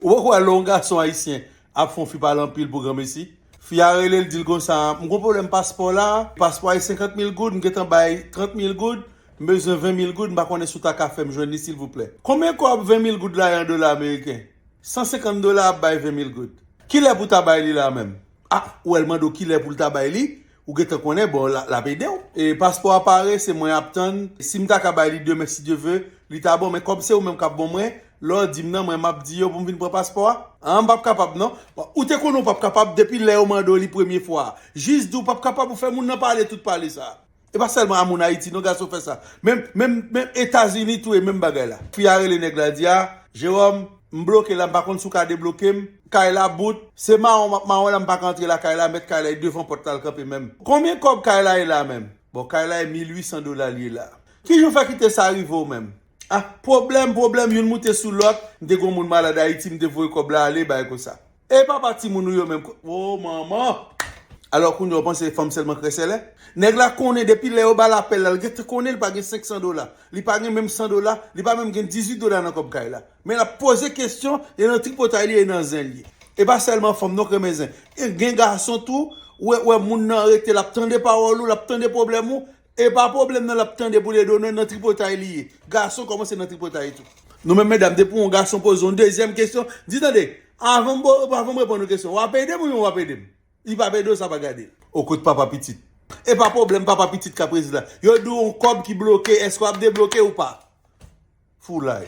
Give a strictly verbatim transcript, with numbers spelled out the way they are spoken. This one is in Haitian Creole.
Ou poko wè lè yon gason ayisyen ap fè yon fi pale anpil pou granmesi? Fi a rele l, di l konsa, "M gon pwoblèm paspò la, paspò a se senkant mil goud, m gentan bay trant mil goud, m bezwen ven mil goud, m pa konnen si w ta ka fè m jwenn li silvouplè." Konbyen kòb ven mil goud la ye an dola ameriken? San senkant dola ap bay ven mil goud. Kilè pou ta bay li la menm? Ah, ou wè l mande w kilè pou l ta bay li, ou gentan konnen, bon, l ap ede w. E paspò a pare, se mwen ap tann. Si m ta ka bay li demen, si Dye ve, li ta bon, men kòm se ou menm k ap ban mwen, lè w di m nan, mwen m ap di yo pou m vin pran paspò a. An, m p ap kapab non. Bon, ou te konnen w p ap kapab depi lè yo mande w li premye fwa a. Jis di w p ap kapab, ou fè moun nan pale tout pale sa. E pa sèlman a moun Ayiti non gason fè sa. Menm, menm, menm Etazini tou e menm bagay la. Fi a rele nèg la, di a, "Jewòm, m bloke la, m pa konn si w ka debloke m. Kay la bout, se mawon m ap mawon la, m pa ka antre lakay la, mèt kay la e devan pòt la l kanpe menm." Konbyen kòb kay la ye la menm? Bon, kay la e mil uit san dola l ye la. Kijan w fè kite sa rive w menm? Ah, pwoblèm, pwoblèm, youn moute sou lòt. M te gon moun malad Ayiti, m te voye kòb la ale, bay konsa. E papa timoun ou yo menm, o manman! Alò kounye a w panse fanm sèlman krèsèlè? Nèg la konnen depi lè yo ba l apèl la, l gentan konnen li pa gen senk san dola. Li pa gen menm san dola, li pa menm gen dizuit dola nan kòb kay la. Men l ap poze kesyon, e nan tripotay li, e nan zen li ye. E pa sèlman fanm non k renmen zen. E gen gason tou, wè, wè moun nan rete, l ap tande pawòl ou, l ap tande pwoblèm ou, e pa pwoblèm nan l ap tande pou l ede w non, nan tripotay li ye. Gason kòmanse nan tripotay tou. Nou menm medam, depi yon gason poze yon dezyèm kesyon, di tande, avan m, avan m reponn yon kesyon, w ap ede m oubyen w ap ede m? Li p ap ede w, sa pa gade l. O kot papa pitit. E pa pwoblèm papa pitit k ap rezoud la. Yo di w yon kòb ki bloke, èske w ap debloke ou pa? Foulay.